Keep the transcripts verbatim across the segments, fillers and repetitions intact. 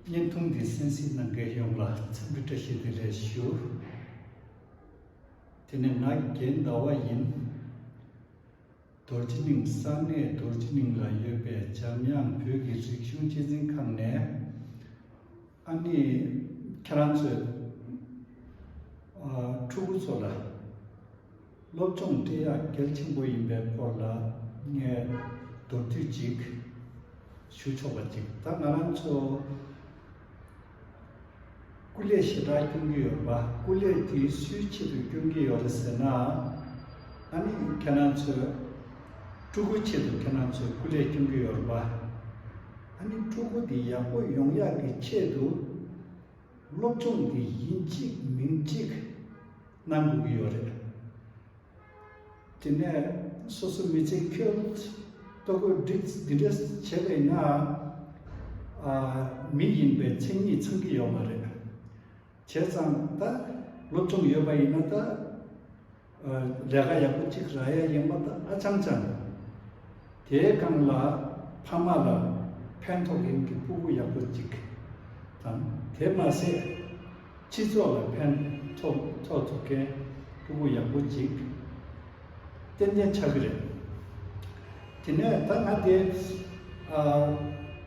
བརྙན་ཐུང་འདི་གསན་གཟིགས་གནང་མཁན་ཡོངས་ལ་འཚམས་འདྲི་བཀྲ་ཤིས་བདེ་ལེགས་ཞུ། དེ་ནས་ང་རྒན་ཟླ་བ་ཡིན། རྡོ་རྗེ་གླིང་ས་གནས་རྡོ་རྗེ་གླིང་ལ་ཡོད་པའི་འཇམ་དབྱངས་བོད་ཀྱི་རིག་གཞུང་གཅེས་འཛིན་ཁང་ནས། ཨ་ནི་ཁྱེད་རང་ཚོས་ཨ་ཕྲུ་གུ་ཚོ་ལ་སློབ་སྦྱོང་སྤྲད་ཡག་གལ་ཆེན་པོ་ཡིན་པའི་སྐོར་ལ་ངས་མདོར་བསྡུས་ཅིག་ཞུ་ཆོག་པ་ཅིག་ད་ང་རང་ཚོ་སྐུ་ལས་ཞེ་དྲག་སྐྱོན་གྱི་ཡོད་པ། སྐུ་ལས་དེ་སུའི་ཆེད་དུ་སྐྱོན་གྱི་ཡོད་རེད་ཟེར་ན། ཨ་ནི་ཁྱེད་རང་ཚོས་ཕྲུ་གུའི་ཆེད་དུ་ཁྱེད་རང་ཚོས་སྐུ་ལས་སྐྱོན་གྱི་ཡོད་རེད་པ། ཨ་ནི་ཕྲུ་གུ་དེ་ཡག་པོ་ཡོང་ཡག་གི་ཆེད་དུ་སློབ་སྦྱོང་དེ་ཡིན་གཅིག་མིན་གཅིག་གནང་དགོས་ཀྱི་ཡོད་རེད། དེ་ནས་སོ་སོ་མི་ཚེ་འཁྱོལ་ལྟ་བུ་འདི་འདི་འདྲ་བྱས་པས་ན། ཨ་མི་ཡིན་པའི་མཚན་ཉིད་ཚང་གི་ཡོད་མ་རེད། བྱས་ཙང་ད་སློབ་སྦྱོང་ཡོད་པ་ཡིན་ན་ད་ལས་ཀ་ཡག་པོ་གཅིག་རག་ཡ་ཡིན་པ་ད་ཨ་ཅང་ཅང་། དེའི་སྒང་ལ་ཕ་མ་ལ་ཕན་ཐོགས་མཁན་གྱི་ཕྲུ་གུ་ཡག་པོ་གཅིག་དང་། དེ་མ་ཟད་སྤྱི་ཚོགས་ལ་ཕན་ཐོགས་ཐོགས་ཐུབ་མཁན་ཕྲུ་གུ་ཡག་པོ་གཅིག་ཏན་ཏན་ཆགས་ཀྱི་རེད། དེ་ནས་ད་ང་དེ་ཨ་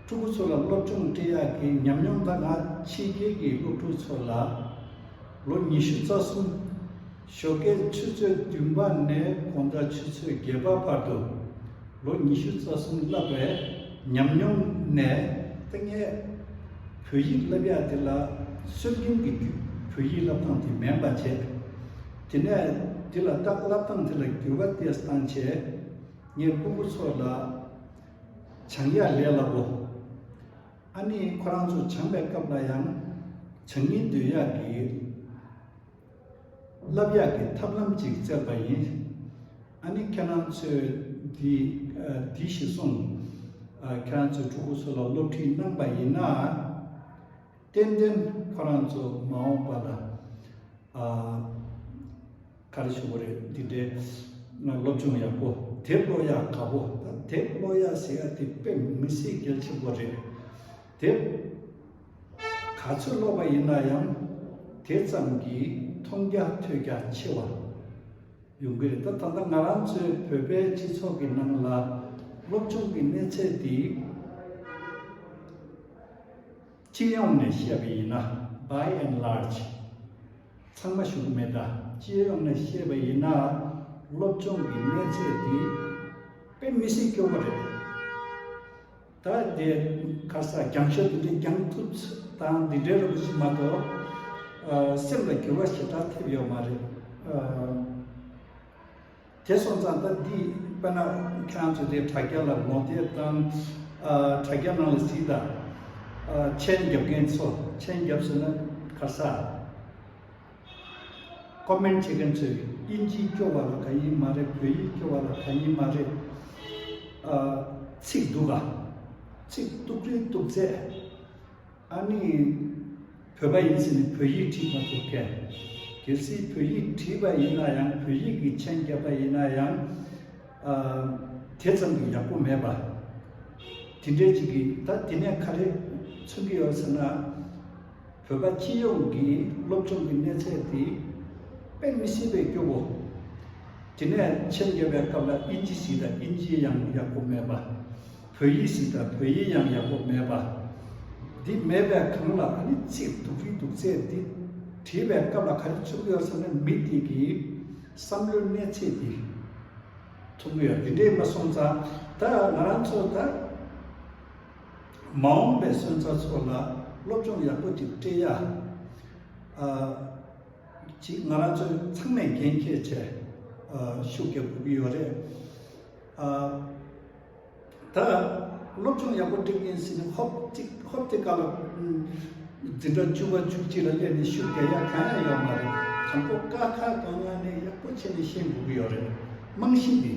ཕྲུ་གུ་ཚོ་ལ་སློབ་སྦྱོང་སྤྲད་ཡག་གི་ཉམས་མྱོང་ད་ང་ཕྱི་རྒྱལ་གྱི་སློབ་ཕྲུག་ཚོ་ལ་ལོ་ཉི་ཤུ་རྩ་གསུམ། ཞོགས་ཀའི་ཆུ་ཚོད་བདུན་པ་ནས་དགོང་དག་ཆུ་ཚོད་བརྒྱད་པ་བར་དུ་ལོ་ཉི་ཤུ་རྩ་གསུམ་བསླབས་པའི་ཉམས་མྱོང་ནས། ད་ངས་བོད་ཡིག་བསླབ་ཡག་དེ་ལ་སྲོལ་རྒྱུན་གྱི་བོད་ཡིག་བསླབ་སྟངས་དེ་མིན་པ་བྱས། དེ་ནས་དེ་ལ་ད་བསླབ་སྟངས་དེ་ལ་འགྱུར་བ་ཏོག་ཙམ་བཏང་བྱས། ངས་ཕྲུ་གུ་ཚོ་ལ་སྦྱང་ཡག་ལས་སླ་པོ། ཨ་ནི་ཁོ་རང་ཚོ་སྦྱང་པའི་སྐབས་ལ་ཡང་སྦྱང་སྙིང་འདོད་ཡག་གི་བསླབ་ཡག་གི་ཐབས་ལམ་ཅིག་བཙལ་བ་ཡིན། ཨ་ནི་ཁྱེད་རང་ཚོས་འདི་ཨ་འདི་གཞིར་བཟུང་ཨ་ཁྱེད་རང་ཚོའི་ཕྲུ་གུ་ཚོ་ལ་སློབ་ཁྲིད་གནང་པ་ཡིན་ན། ཏན་ཏན་ཁོ་རང་ཚོ་མ་འོངས་པ་ལ་ཨ་ག་རེ་ཞུ་དགོས་རེད། འདི་འདྲའི་སློབ་སྦྱོང་ཡག་པོ། དེབ་ཀློག་ཡག་དགའ་པོ། ད་དེབ་ཀློག་ཡག་ཟེར་ཡག་དེ་དཔེ་མི་སྲིད་གལ་ཆེན་པོ་རེད། དེབ་ག་ཚོད་ཀློག་པ་ཡིན་ན་ཡང་དེ་ཙམ་གྱིས་མཐོང་རྒྱ་ཐོས་རྒྱ་ཆེ་བ་ཡོང་གི་རེད། ད་ད་ལྟ་ང་རང་ཚོའི་བོད་པའི་སྤྱི་ཚོགས་ཀྱི་ནང་ལ་སློབ་སྦྱོང་གི་གནས་ཚད་འདི་སྤྱི་ཡོངས་ནས་བཤད་པ་ཡིན་ན། by and large ཚང་མ་ཞུ་གི་མེད། ད་སྤྱི་ཡོངས་ནས་བཤད་པ་ཡིན་ན་སློབ་སྦྱོང་གི་གནས་ཚད་འདི་དཔེ་མི་སྲིད་སྐྱོ་པོ་རེད། ད་དེ་ག་ས་རྒྱང་ཤོད་དེ་འདྲའི་རྒྱང་ཐུབ་དང་འདི་འདྲའི་རོ་ཞིག་མ་གཏོགས་ཨ་སེམས་ལ་འགྱུར་བ་ཞེ་དྲག་ཐེབས་ཡོད་མ་རེད། ཨ་དེ་སོང་ཙང་ད་འདི་དཔེར་ན་ཁྱེད་རང་ཚོ་དེ་དྲ་རྒྱ་ལ་ངོ་དེབ་དང་ཨ་དྲ་རྒྱ་ནང་ལ་གཟིགས་དང་། ཨ་མཆན་རྒྱབ་མཁན་ཚོ་མཆན་རྒྱབ་ཟེར་ན་ག་ས། ཀོ་མེན་བྱེད་མཁན་ཚོས་དབྱིན་ཇི་སྐྱོ་བ་ལ་ག་ཡིན་མ་རེད། བོད་ཡིག་སྐྱོ་བ་ལ་ག་ཡིན་མ་རེད། ཨ་ཚིག་སྡུག་ག་ཚིག་སྡུག་རུས་སྡུག་ཚད། ཨ་ནི་བོད་པ་ཡིན་ཟེར་ནས་བོད་ཡིག་བྲིས་མ་ཐུབ་མཁན། གལ་སྲིད་བོད་ཡིག་བྲིས་པ་ཡིན་ན་ཡང་། བོད་ཡིག་གི་མཆན་བརྒྱབ་པ་ཡིན་ན་ཡང་། ཨ་དེ་ཙམ་གྱིས་ཡག་པོ་མེད་པ། དེ་འདྲའི་ཅིག་གིས་ད་དེ་ནས་ག་རེ་མཚོན་གྱི་ཡོད་ཟེར་ན། བོད་པ་སྤྱི་ཡོངས་ཀྱི་སློབ་སྦྱོང་གི་གནས་ཚད་དེ་དཔེ་མི་སྲིད་པའི་སྐྱོ་པོ། དེ་ནས་མཆན་རྒྱབ་པའི་སྐབས་ལ་དབྱིན་ཇི་གཟིགས་དང་དབྱིན་ཇི་ཡང་ཡག་པོ་མེད་པ། བོད་ཡིག་གཟིགས་དང་བོད་ཡིག་ཡང་ཡག་པོ་མེད་པ། འདི་མེད་པའི་སྒང་ལ་ཨ་ནི་ཚིག་སྡུག་རུས་སྡུག་ཚད་འདི་བྲིས་པའི་སྐབས་ལ་ག་རེ་མཚོན་གྱི་ཡོད་ཟེར་ན། མི་དེ་གི་བསམ་བློའི་གནས་ཚད་འདི་མཚོན་གྱི་ཡོད། འདི་འདྲས་མ་སོང་ཙང་ད་ང་རང་ཚོ་ད་མ་འོངས་པའི་སོན་རྩ་ཚོ་ལ་སློབ་སྦྱོང་ཡག་པོ་ཅིག་སྤྲད་ཡ། ཨ་ཅིག་ང་རང་ཚོས་ཚང་མས་འགན་འཁྱེར་བྱས་ཨ་ཤུགས་རྒྱབ་དགོས་ཀྱི་ཡོད་རེད། ཨ་ད་སློབ་སྦྱོང་ཡག་པོ་སྤྲད་ཀྱིན་ཟེར་ནས་ཧོབ་ཅིག་ཧོབ་དེ་ག་ལ་འཛིན་གྲྭ་བཅུ་པ་བཅུ་གཅིག་ལ་སླེབས་ནས་ཤུགས་རྒྱག་ཡ་གང་ཡང་ཡོད་མ་རེད། དང་པོ་ཀ་ཁ་ག་ང་ནས་ཡག་པོ་བྱས་ནས་ཤེས་དགོས་ཀྱི་ཡོད་རེད། རྨང་གཞི་འདི།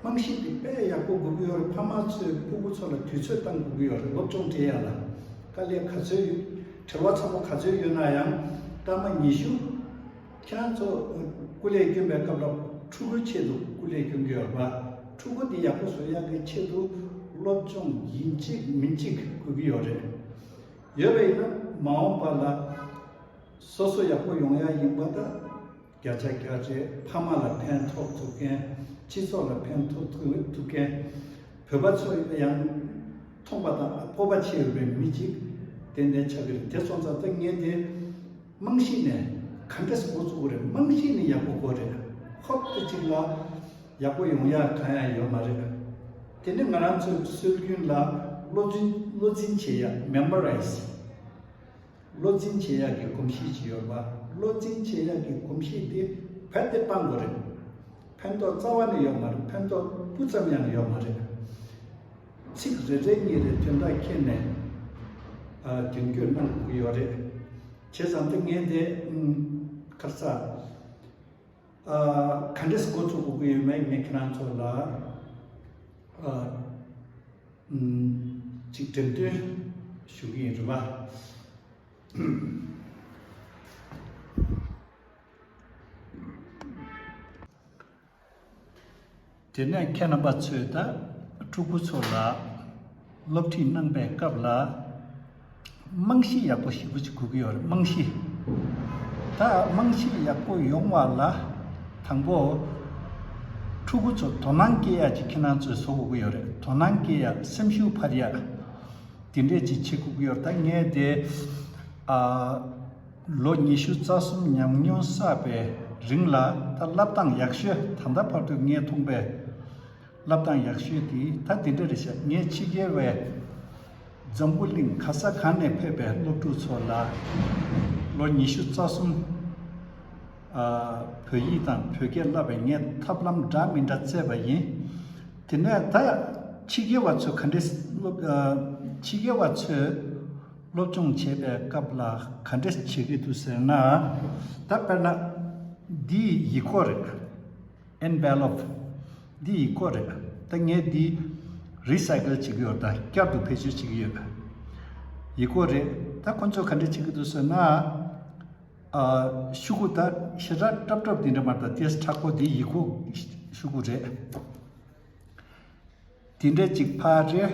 རྨང་གཞི་འདི་དཔེ་ཡག་པོ་དགོས་ཀྱི་ཡོད་རེད། ཕ་མ་ཚོས་ཕྲུ་གུ་ཚོ་ལ་དུས་ཚོད་བཏང་དགོས་ཀྱི་ཡོད་རེད། སློབ་སྦྱོང་སྤྲད་ཡ་ལ་དཀའ་ལས་ག་ཚོད་ཡོད། བྲེལ་བ་ཚ་པོ་ག་ཚོད་ཡོད་ན་ཡང་སྐར་མ་ཉི་ཤུ། ཁྱེད་རང་ཚོ་སྐུ་ལས་བསྐྱོན་པའི་སྐབས་ལ་ཕྲུ་གུའི་ཆེད་དུ་སྐུ་ལས་བསྐྱོན་གྱི་ཡོད་རེད་པ། ཕྲུ་གུ་འདི་ཡག་པོ་བཟོ་ཡག་གི་ཆེད་དུ་སློབ་སྦྱོང་ཡིན་གཅིག་མིན་གཅིག་དགོས་ཀྱི་ཡོད་རེད། ཡོད་པ་ཡིན་ན་མ་འོངས་པ་ལ་སོ་སོ་ཡག་པོ་ཡོང་ཡ་ཡིན་པ་དང་། བརྒྱ་ཆ་བརྒྱ་རེད། ཕ་མ་ལ་ཕན་ཐོགས་ཐུབ་མཁན། སྤྱི་ཚོགས་ལ་ཕན་ཐོགས་ཐུབ་ཐུབ་མཁན། བོད་པ་ཚོ་ཡང་མཐོང་པ་དང་སྤོབས་པ་ཆེ་ཡོད་པའི་མི་གཅིག་ཏན་ཏན་ཆགས་ཀྱི་རེད། དེ་སོང་ཙང་ད་ངས་དེ་རྨང་གཞི་ནས་ག་འདྲས་འགོ་བཙུགས་དགོས་རེད། རྨང་གཞི་ནས་ཡག་པོ་དགོས་རེད། ཧོབ་ཏེ་གཅིག་ལ་ཡག་པོ་ཡོང་ཡ་གང་ཡང་ཡོད་མ་རེད། དེ་ནི་ང་རང་ཚོའི་སྲོལ་རྒྱུན་ལ་བློ་འཛིན་བློ་འཛིན་བྱེད་ཡ། མེ་མོ་རའི་ཛི། བློ་འཛིན་བྱེད་ཡག་གི་གོམས་གཤིས་ཅིག་ཡོད་པ། བློ་འཛིན་བྱེད་ཡག་གི་གོམས་གཤིས་དེ་རྦད་དེ་སྤང་དགོས་རེད། ཕན་ཐོགས་རྩ་བ་ནས་ཡོད་མ་རེད། ཕན་ཐོགས་སྤུ་ཙམ་ཡང་ཡོད་མ་རེད། ཚིག་རེ་རེ་གཉིས་རེ་དོན་དག་ཁྱེར་ནས་ཨ་མདུན་སྐྱོད་གནང་དགོས་ཀྱི་ཡོད་རེད། བྱས་ཙང་དེ་ངས་དེ་ཨུམ་ཁ་སང་ཨ་ག་འདྲས་འགོ་ཚུགས་དགོས་ཀྱི་ཡོད་མེད་ངས་ཁྱེད་རང་ཚོ་ལ་ཨ་ཨུམ་ཅིག་འགྲེམས་སྟོན་ཞུ་གི་ཡིན། རེད་པ། དེ་ནས་ཁྱེད་རྣམ་པ་ཚོས་ད་ཕྲུ་གུ་ཚོ་ལ་སློབ་ཁྲིད་གནང་པའི་སྐབས་ལ་རྨང་གཞི་ཡག་པོ་ཞེ་པོ་ཅིག་དགོས་ཀྱི་ཡོད་རེད། རྨང་གཞི། ད་རྨང་གཞི་ཡག་པོ་ཡོང་བ་ལ་དང་པོ་ཕྲུ་གུ་ཚོ་དོ་སྣང་སྐྱེ་ཡག་ཅིག་ཁྱེད་རང་ཚོས་བཟོ་དགོས་ཀྱི་ཡོད་རེད། དོ་སྣང་སྐྱེ་ཡག་སེམས་ཤུགས་འཕར་ཡག་དེ་འདྲས་ཅིག་བྱེད་དགོས་ཀྱི་ཡོད་རེད། ད་ངས་དེ་ཨ་ལོ་ཉི་ཤུ་རྩ་གསུམ་ཉམས་མྱོང་བསགས་པའི་རིང་ལ་ད་བསླབ་སྟངས་ཡག་ཤོས། ད་ལྟ་བར་དུ་ངས་མཐོང་པའི་བསླབ་སྟངས་ཡག་ཤོས་དེ་ད་དེ་འདྲ་རེད་ཤག་ངས་ཕྱི་རྒྱལ་བའི་འཛམ་བུ་གླིང་ག་ས་ག་ནས་ཕེབས་པའི་སློབ་ཕྲུག་ཚོ་ལ་ལོ་ཉི་ཤུ་རྩ་གསུམ་ཨ་བོད་ཡིག་དང་བོད་སྐད་བསླབ་པའི་ངས་ཐབས་ལམ་འདྲ་མི་འདྲ་བཙལ་བ་ཡིན། དེ་ནས་ད་ཕྱི་རྒྱལ་བ་ཚོས་ག་འདྲས་སློབ་ཨ་ཕྱི་རྒྱལ་བ་ཚོས་སློབ་སྦྱོང་བྱེད་པའི་སྐབས་ལ་ག་འདྲས་བྱེད་ཀྱི་འདུག་ཟེར་ན། ད་དཔེར་ན་འདི་ཡིག་སྐོགས་རེད། ཨེན་བེ་ལོབ། འདི་ཡིག་སྐོགས་རེད། ད་ངས་འདི་རི་སའི་ཀལ་བྱེད་ཀྱི་ཡོད། ད་བསྐྱར་དུ་བེད་སྤྱོད་བྱེད་ཀྱི་ཡོད། ཡིག་སྐོགས་རེད། ད་ཁོ་ཚོས་ག་འདྲས་བྱེད་ཀྱི་འདུག་ཟེར་ན། ཨ་ཤོག་གུ་ད་ཞེ་དྲག་སྲབ་སྲབ་འདི་འདྲ་མ་རེད། ད་ཏོག་ཙམ་མཁྲེགས་པོ། འདི་ཡིག་སྐོགས་ཤོག་གུ་རེད། དེ་འདྲ་ཅིག་ཕར་རེད།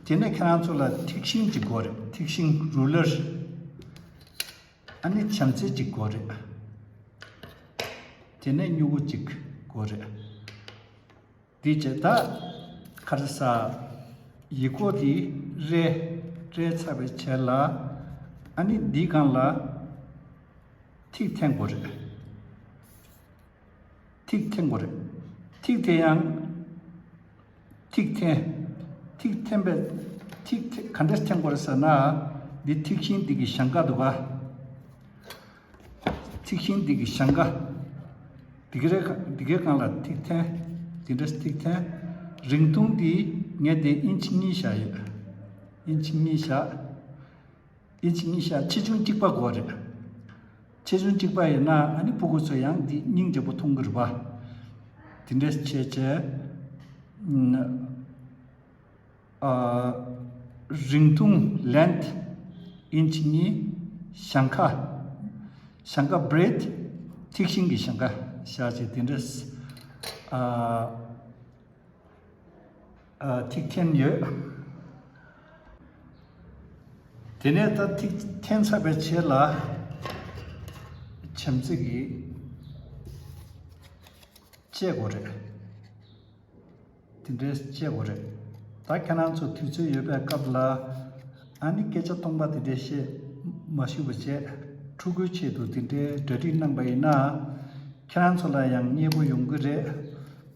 དེ་ནས་ཁྱེད་རང་ཚོ་ལ་ཐིག་ཤིང་ཅིག་དགོས་རེད། ཐིག་ཤིང་། རུ་ལར། ཨ་ནི་བྱམས་བརྩེ་ཅིག་དགོས་རེད། དེ་ནས་སྨྱུ་གུ་ཅིག་དགོས་རེད། འདི་བྱས་ད་ག་རེ་ཟ། ཡིག་སྐོགས་འདི་རལ་རལ་ཚར་བའི་རྗེས་ལ་ཨ་ནི་འདིའི་སྒང་ལ་ཐིག་འཐེན་དགོས་རེད། ཐིག་འཐེན་དགོས་རེད། ཐིག་དེ་ཡང་ཐིག་འཐེན། ཐིག་འཐེན་པའི་ཐིག་འཐེན་ག་འདྲས་འཐེན་དགོས་རེད་ཟེར་ན། འདི་ཐིག་ཤིང་འདི་གི་ཞེང་ཁ་འདུག་ག་ཐིག་ཤིང་འདི་གི་ཞེང་ཁ། འདི་ག་རེ་འདི་གའི་སྒང་ལ་ཐིག་འཐེན། འདི་འདྲས་ཐིག་འཐེན། རིང་ཐུང་འདི་ངས་འདི་ཨིན་ཆི་གཉིས་བཞག་ཡོད། ཨིན་ཆི་གཉིས་བཞག་ཨིན་ཆི་གཉིས་བཞག་ཆེ་ཆུང་གཅིག་པ་དགོས་རེད། ཆེ་ཆུང་གཅིག་པ་ཡིན་ན་ཨ་ནི་ཕྲུ་གུ་ཚོ་ཡང་འདི་སྙིང་རྗེ་པོ་མཐོང་གི་རེད་པ། དེ་འདྲས་བྱས་བྱས། ཨ་རིང་ཐུང་length ཨིན་ཆི་གཉིས། ཞེང་ཁ། ཞེང་ཁ་breadth ཐིག་ཤིང་གི་ཞེང་ཁ་བཞག་བྱས་དེ་འདྲས་ཨ། ཨ་ཐིག་འཐེན་ཡོད། དེ་ནས་ད་ཐིག་འཐེན་ཚར་བའི་རྗེས་ལ་བྱམས་བརྩེ་གིས་བཅད་དགོས་རེད། དེ་འདྲའི་བཅད་དགོས་རེད། ད་ཁྱེད་རང་ཚོ་དུས་ཚོད་ཡོད་པའི་སྐབས་ལ་ཨ་ནི་སྐད་ཆ་སྟོང་པ་དེ་འདྲའི་བཤད་མ་ཞུ་བ་བྱས། ཕྲུ་གུའི་ཆེད་དུ་དེ་འདྲའི་གྲ་སྒྲིག་གནང་པ་ཡིན་ན་ཁྱེད་རང་ཚོ་ལ་ཡང་མཉེས་པོ་ཡོང་གི་རེད།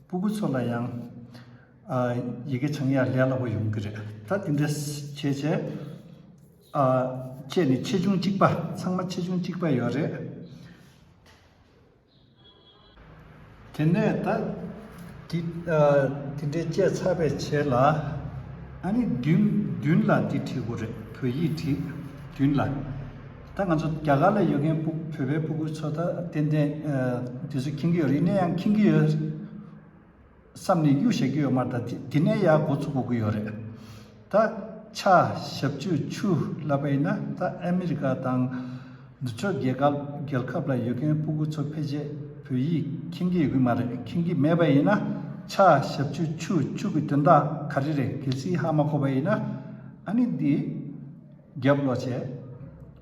སྤུ་གུ་ཚོ་ལ་ཡང་ཨ་ཡི་གེ་སྦྱང་ཡ་ལས་སླ་པོ་ཡོང་གི་རེད། ད་དེ་འདྲ་བྱས་བྱས་ཨ་བྱས་ནས་ཆེ་ཆུང་གཅིག་པ། ཚང་མ་ཆེ་ཆུང་གཅིག་པ་ཡོད་རེད། དེ་ནས་ད་དེ་ཨ་དེ་འདྲའི་བཅད་ཚར་བའི་རྗེས་ལ་ཨ་ནི་མདུན་མདུན་ལ་འདི་བྲིས་དགོས་རེད། བོད་ཡིག་བྲིས། མདུན་ལ། ད་ང་ཚོ་རྒྱ་གར་ལ་ཡོད་མཁན་སྤུ་བོད་པའི་སྤུ་གུ་ཚོ་ད་ཏན་ཏན་ཨ་དེ་ཚོ་མཁྱེན་གྱི་ཡོད་རེད། ཡིན་ན་ཡང་མཁྱེན་གྱི་ཡོད་བསམ་ནས་གཡུག་བཞག་གི་ཡོད་མ་རེད། ད་དེ་དེ་ནས་ཡར་འགོ་ཚུགས་དགོས་ཀྱི་ཡོད་རེད། ད་ཕྱག་ཞབས་ཀྱུ་མཆུ་ལབ་པ་ཡིན་ན་ད་ཨ་མི་རི་ཀ་དང་ནུབ་ཕྱོགས་རྒྱལ་ཁབ་རྒྱལ་ཁབ་ལ་ཡོད་མཁན་སྤུ་གུ་ཚོ་ཕལ་ཆེར་བོད་ཡིག་མཁྱེན་གྱི་ཡོད་ཀྱི་མ་རེད། མཁྱེན་གྱི་མེད་པ་ཡིན་ན་ཕྱག་ཞབས་ཀྱུ་མཆུ། མཆུ་གི་དོན་དག་ག་རེ་རེད་གལ་སྲིད་ཧ་མ་གོ་བ་ཡིན་ན་ཨ་ནི་འདི་ རྒྱབ་ལོགས་བྱས།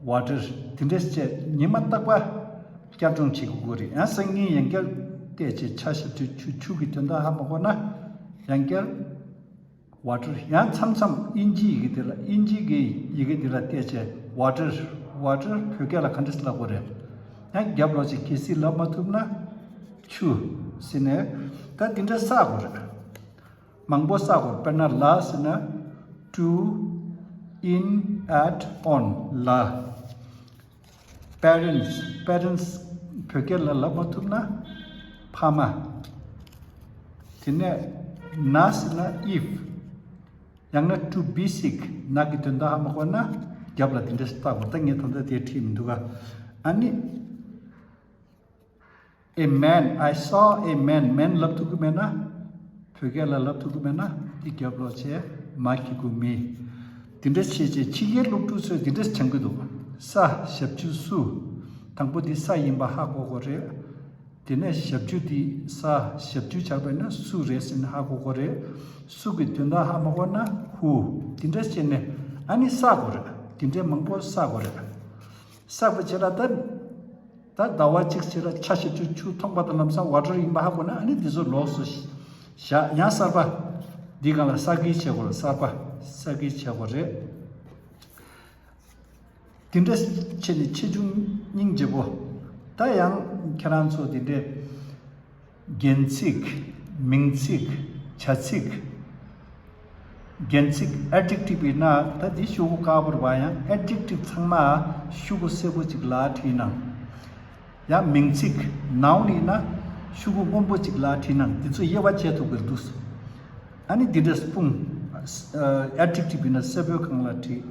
ཝ་ཊར། དེ་འདྲས་བྱས་ཉི་མ་རྟག་པར་བསྐྱར་སྒྲོན་བྱེད་དགོས་ཀྱི་རེད། ཡང་སང་ཉིན་ཡང་བསྐྱར་བལྟས་བྱས་ཆ་ཞབས་ཀྱུ་ཆུ། ཆུ་གི་དོན་དག་ཧ་མ་གོ་ན་ཡང་བསྐྱར་ཝ་ཊར། ཡང་མཚམས་མཚམས་དབྱིན་ཇིའི་ཡི་གེ་དེ་ལ། དབྱིན་ཇིའི་གི་ཡི་གེ་དེ་ལ་བལྟས་བྱས་ཝ་ཊར། ཝ་ཊར་བོད་སྐད་ལ་ག་འདྲས་ལབ་དགོས་རེད། ཡང་རྒྱབ་ལོགས་བྱས་གལ་སྲིད་ལབ་མ་ཐུབ་ན་ཆུ་ཟེར་ནས་ད་དེ་འདྲས་བསགས་དགོས་རེད། མང་པོ་བསགས་དགོས། དཔེར་ན་ལ་ཟེར་ན། to, in, at, on. ལ། པེ་རེན་ཊི། པེ་རེན་ཊི་བོད་སྐད་ལ་ལབ་མ་ཐུབ་ན་ཕ་མ། དེ་ནས་ན་ཟེར་ན་if། ཡང་ན་to be sick། ན་གི་དོན་དག་ཧ་མ་གོ་ན་རྒྱབ་ལ་དེ་འདྲས་བཏགས་དགོས། ད་ངས་ད་ལྟ་དེ་བྲིས་མི་འདུག་ག་ཨ་ནི། A man, I saw a man. Man ལབ་ཐུབ་ཀྱི་མེད་ན། བོད་སྐད་ལ་ལབ་ཐུབ་ཀྱི་མེད་ན་འདི་རྒྱབ་ལོགས་བྱས་མ་གི་གུ་མི། དེ་འདྲ་བྱས་བྱས་ཕྱི་རྒྱལ་སློབ་ཕྲུག་ཚོས་འདི་འདྲ་སྦྱང་གི་འདུག་ས་ཞབས་ཀྱུ་སུ། དང་པོ་འདི་ས་ཡིན་པ་ཧ་གོ་དགོས་རེད། དེ་ནས་ཞབས་ཀྱུ་འདི་ས་ཞབས་ཀྱུ་ཆགས་པ་ཡིན་ན་སུ་རེད་ཟེར་ནས་ཧ་གོ་དགོས་རེད། སུ་གི་དོན་དག་ཧ་མ་གོ་ན་ཧུ། དེ་འདྲ་བྱས་ནས་ཨ་ནི་བསགས་དགོས་རེད། དེ་འདྲའི་མང་པོ་བསགས་དགོས་རེད། བསགས་པ་བྱས་ལ་ད། ད་ཟླ་བ་གཅིག་བྱས་ལ་ཆ་ཞབས་ཀྱུ་ཆུ་མཐོང་པ་དང་ལམ་སང་ཝ་ཊར་ཡིན་པ་ཧ་གོ་ན་ཨ་ནི་འདི་ཚོ་ལོགས་སུ་བཞག་ཡང་གསར་པ། འདི་སྒང་ལ་ས་ཀི་བྱེད་དགོས་རེད། གསར་པ་ས་ཀི་བྱེད་དགོས་རེད། དེ་འདྲ་བྱས་ནས་ཆེ་ཆུང་སྙིང་རྗེ་པོ། ད་ཡང་ཁྱེད་རང་ཚོ་དེ་འདྲའི། རྒྱན་ཚིག་མིང་ཚིག་བྱ་ཚིག་རྒྱན་ཚིག adjective ཡིན་ན་ད་འདི་ཤོག་གུ་དཀར་པོ་རེད་པ། ཡང་adjective ཚང་མ་ཤོག་གུ་སེར་པོ་ཅིག་ལ་བྲིས་ན། ཡང་མིང་ཚིག noun ཡིན་ན་ཤོག་གུ་སྔོན་པོ་ཅིག་ལ་བྲིས་ན་འདི་ཚོ་དབྱེ་བ་འབྱེད་ཐུབ་ཀྱི་འདུག་ཨ་ནི་འདི་འདྲ་སྤུངས། adjective ཡིན་ན་སེར་པོའི་སྒང་ལ་བྲིས།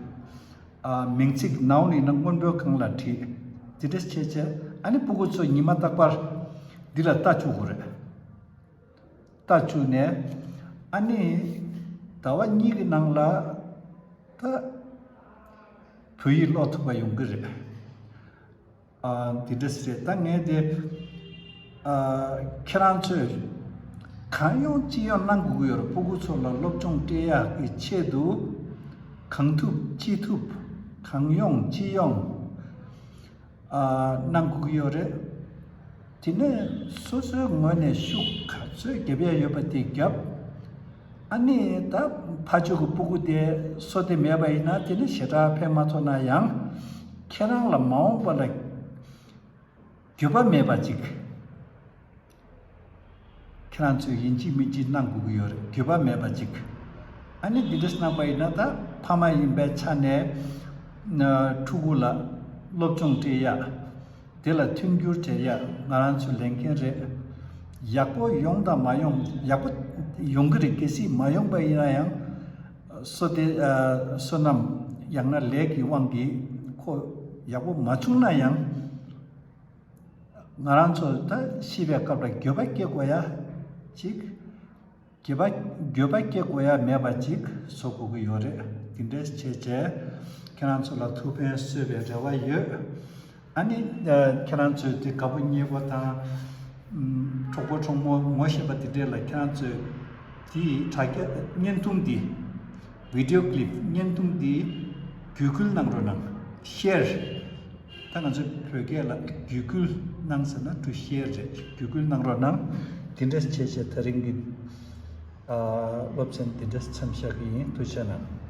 ཨ། མིང་ཚིག noun ཡིན་ན་སྔོན་པོའི་སྒང་ལ་བྲིས། དེ་འདྲ་བྱས་བྱས་ཨ་ནི་སྤུ་གུ་ཚོ་ཉི་མ་རྟག་པར་འདི་ལ་ལྟ་བཅུག་དགོས་རེད། ལྟ་བཅུག་ནས་ཨ་ནི་ཟླ་བ་གཉིས་ཀྱི་ནང་ལ་ད་བོད་ཡིག་ཀློག་ཐུབ་པ་ཡོང་གི་རེད། ཨ། འདི་འདྲ་ཞིག་རེད། ད་ངས་དེ། ཨ། ཁྱེད་རང་ཚོས་གང་ཡོང་ཅི་ཡོང་གནང་དགོས་ཀྱི་ཡོད་རེད། སྤུ་གུ་ཚོ་ལ་སློབ་སྦྱོང་སྤྲད་ཡག་གི་ཆེད་དུ་གང་ཐུབ་ཅི་ཐུབ་གང་ཡོང་ཅི་ཡོང་། ཨ། གནང་དགོས་ཀྱི་ཡོད་རེད། དེ་ནས་སོ་སོའི་ངོས་ནས་ཤུགས་ག་ཚོད་རྒྱབ་ཡ་ཡོད་པ་དེ་རྒྱབ། ཨ་ནི་ད་ཕར་ཕྱོགས་ཀྱི་སྤུ་གུ་དེ་བསོད་བདེ་མེད་པ་ཡིན་ན་དེ་ནི་ཞེ་དྲག་ཕན་མ་ཐོགས་ན་ཡང་། ཁྱེད་རང་ལ་མ་འོངས་པ་ལ་འགྱོད་པ་མེད་པ་ཅིག་ཁྱེད་རང་ཚོས་ཡིན་གཅིག་མིན་གཅིག་གནང་དགོས་ཀྱི་ཡོད་རེད། འགྱོད་པ་མེད་པ་ཅིག་ཨ་ནི་འདི་འདྲ་གནང་པ་ཡིན་ན་ད་ཕ་མ་ཡིན་པའི་ཆ་ནས་ཕྲུ་གུ་ལ་སློབ་སྦྱོང་སྤྲད་ཡ། དེ་ལ་མཐུན་འགྱུར་བྱེད་ཡ་ང་རང་ཚོའི་ལས་འགན་རེད། ཡག་པོ་ཡོང་དང་མ་ཡོང་། ཡག་པོ་ཡོང་གི་རེད། གལ་སྲིད་མ་ཡོང་པ་ཡིན་ན་ཡང་། བསོད་བདེ། ཨ། བསོད་ནམས་ཡང་ན་ལས་ཀྱི་དབང་གིས་ཁོ་ཡག་པོ་མ་བྱུང་ན་ཡང་། ང་རང་ཚོ་ད་ཤི་བའི་སྐབས་ལ་འགྱོད་པ་སྐྱེ་དགོས་ཡ་ཅིག་འགྱོད་པ། འགྱོད་པ་སྐྱེ་དགོས་ཡ་མེད་པ་ཅིག་བཟོ་དགོས་ཀྱི་ཡོད་རེད། དེ་འདྲས་བྱས་བྱས་ཁྱེད་རང་ཚོ་ལ་ཐུགས་ཕན་གསོས་པའི་རེ་བ་ཡོད། ཨ་ནི། ཨ། ཁྱེད་རང་ཚོས་དེ་དགའ་པོ་མཉེས་པོ་དང་། ཨམ། གྲོགས་པོ་གྲོགས་མོ་ངོ་ཤེས་པ་དེ་འདྲས་ལ་ཁྱེད་རང་ཚོས་དེའི་དྲ་རྒྱ་བརྙན་ཐུང་འདི། video clip བརྙན་ཐུང་འདི་བརྒྱུད་སྐུལ་གནང་རོགས་གནང་། share། ད་ང་ཚོའི་བོད་སྐད་ལ་བརྒྱུད་སྐུལ་གནང་ཟེར་ན་to share རེད། བརྒྱུད་སྐུལ་གནང་རོགས་གནང་། དེ་འདྲས་བྱས་བྱས་ད་རིང་གི། ཨ། སློབ་ཚན་དེ་འདྲས་མཚམས་བཞག་གི་ཡིན། ཐུགས་རྗེ་གནང་།